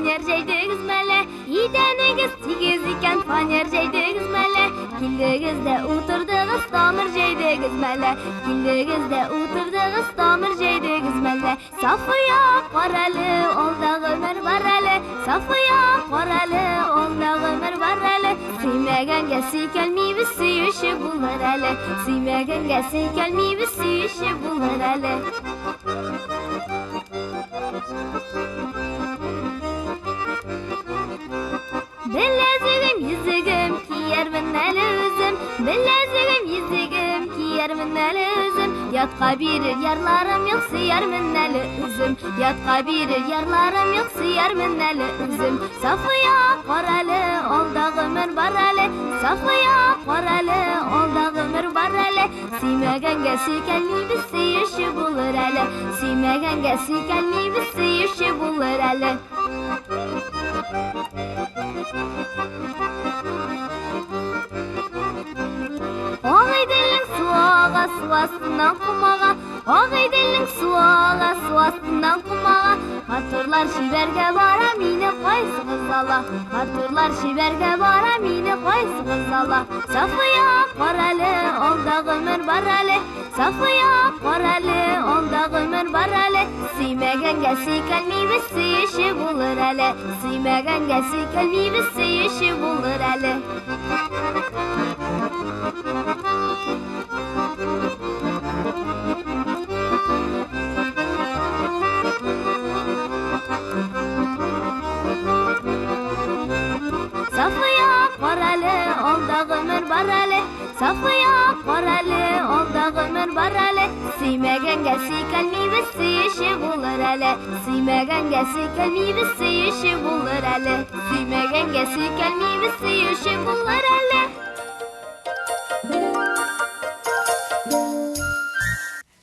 фанер җәйдегез мәле? Идәнегез тигез икән, фанер җәйдегез мәле? Килдегез дә утырдыгыз, тамыр җәйдегез мәле? Килдегез дә утырдыгыз, тамыр җәйдегез мәле? Сафия, карале, алда гомер бар әле. Сафия, карале, алда гомер бар әле. Сөймәгәнгә сөйкәлмибез, сөюче булыр әле. Сөймәгәнгә сөйкәлмибез, сөюче булыр әле. Беләзегем, йөзегем, киярмен әле үзем. Беләзегем, йөзегем, киярмен әле үзем. Ятка бирер ярларым юк, сөярмен әле үзем. Ятка бирер ярларым юк, сөярмен әле үзем. Сафия, карале, алда гомер бар әле. Сафия, карале, алда гомер бар әле. Сөймәгәнгә сөйкәлмибез, сөюче булыр әле. Сөймәгәнгә сөйкәлмибез, сөюче булыр әле. Агыйделнең суы ага, су астыннан ком ага. Агыйделнең суы ага, су астыннан ком ага. Матурлар чибәргә бара, мине кайсыгыз ала? Матурлар чибәргә бара, мине кайсыгыз ала? Сафия, карале, алда гомер бар әле. Сафия, карале, алда гомер бар әле. Сөймәгәнгә сөйкәлмибез, сөюче булыр әле. Сөймәгәнгә сөйкәлмибез, сөюче булыр әле. Сафия, карале, алда гомер бар әле. Сафия, карале, алда гомер бар әле. Сөймәгәнгә сөйкәлмибез, сөюче булыр әле. Сөймәгәнгә сөйкәлмибез, сөюче булыр әле. Сөймәгәнгә сөйкәлмибез, сөюче булыр әле.